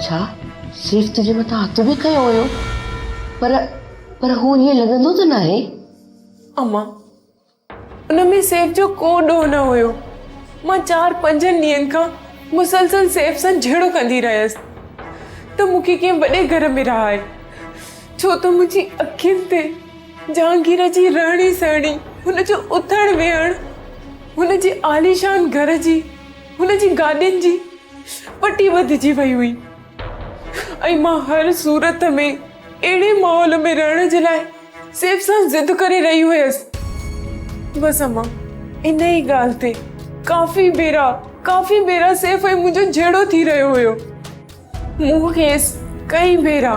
ڇا سيف تنهنجي مٿان هٿ به کنيو هيو؟ پر پر هو ائين لڳندو ته ناهي. امان، ان ۾ سيف جو ڪو ڏوهه نه هيو. مان چار پنجن ڏينهن کان مسلسل سيف سان جهيڙو ڪندي رهيس ته مون کي ڪنهن وڏي گهر ۾ رهائي، ڇو ته منهنجي اکين تي جهانگير جي رهڻي سهڻي، هن جو اٿڻ ويهڻ، هن جي عاليشان گهر جي، هن جي گاڏين جي پٽي ٻڌجي وئي هئي ۽ مان هر صورت ۾ اهڙي ماحول ۾ رهڻ جي لاء سيف سان ضد ڪري رهي هيس. بس امان، انهيء ڳالهه تي ڪافي ڀيرا، ڪافي ڀيرا سيف ۽ منهنجو جهيڙو ٿي رهيو هيو. مون کيس ڪئين ڀيرا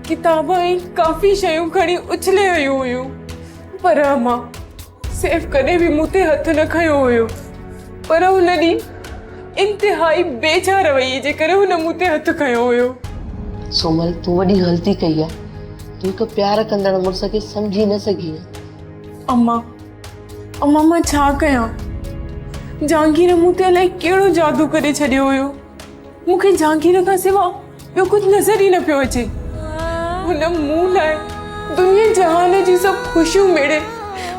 ڪتاب ۽ ڪافي شيون کڻي اڇلي هنيون هيون، پر امان، سيف ڪڏهن به مون تي هٿ نه کنيو هيو، پر ان ڏينهن انتهائي بيجا رويي جي ڪري هن مون تي هٿ کنيو هيو. سومل، تون وڏي غلطي ڪئي آهي. تون هڪ پيار ڪندڙ مڙس کي سمجهي نه سگهينء. امان، امان مان ڇا ڪيان؟ جهانگير مون تي الائي ڪهڙو جادو ڪري ڇڏيو هيو. مون کي جهانگير کان سوا ٻيو ڪجهه نظر ئي نه پيو اچي. هن مون لاء دنيا جهان جون سڀ خوشيون ميڙي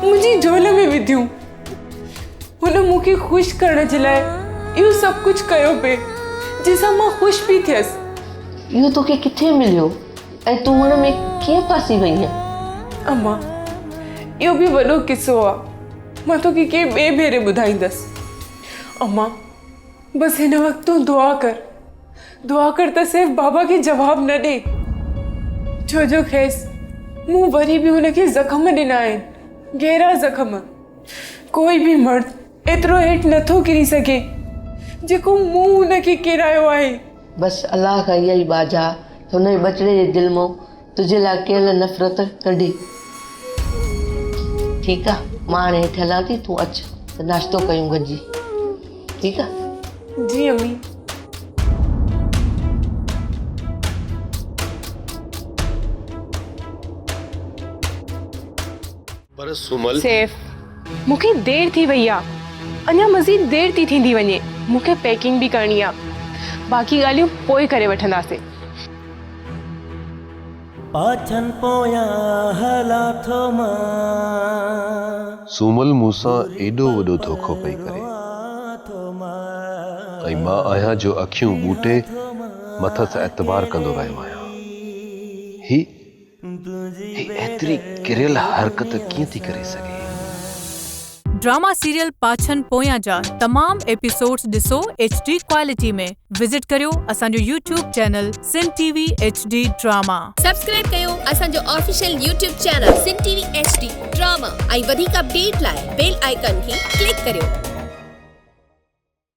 منهنجي جهول ۾ وڌيون. هن مون کي خوش ڪرڻ جي لاء اهو سڀ ڪجهه ڪيو پئي، جنهن سان مان خوش پئي ٿيس. اهو توکي ڪٿي مليو ۽ تون هن ۾ ڪيئن ڦاسي وئينء؟ امان، اهو به وڏو قصو آ، مان توکي ڪنهن ٻئي ڀيري ٻڌائيندس. امان! بس هن وقت تون دعا ڪر، دعا ڪر ته سيف بابا کي جواب نه ڏي، ڇو جو کيس مون وري به هن کي زخم ڏنا آهن، گهرا زخم. ڪوئي به مرد ايترو هيٺ نه ٿو ڪري سگهي، جيڪو مون هن کي ڪيرايو آهي. بس الله کان اها ئي ٻاجهه آ ته هن جي ٻچڙي جي دل مان تنهنجي لاء ڪيل نفرت ڪڍي. ٺيڪ آ، مان هاڻي هيٺ هلان ٿي، تون اچ ته ناشتو ڪيون گڏجي. ٺيڪ آ؟ جي امي. پر سومل. سيف، مون کي دير ٿي وئي آ. اڃا مزيد دير ٿي ٿيندي وڃي. مون کي پيڪنگ به ڪرڻي آ. باقي ڳالهيون پوء ڪري وٺنداسين. پاڇن پويان هلان ٿو مان. سومل مون سان ايڏو وڏو ڌوکو پئي ڪري ۽ مان آهيان جو اکيون ٻوٽي مٿس اعتبار ڪندو رهيو آهيان. هي هي ايتري ڪريل حرڪت ڪيئن ٿي ڪري سگهي؟ ڊراما سيريل پاڇن پويان جا تمام ايپيسوڊز ڏسو ايڇ ڊي ڪوالٽي ۾ وزٽ ڪريو اسان جو YouTube channel Sindh T V H D drama. Subscribe ڪيو اسان جو official YouTube channel Sindh T V H D drama ۽ وڌيڪ اپڊيٽ لاء بيل آئيڪان کي ڪلڪ ڪريو.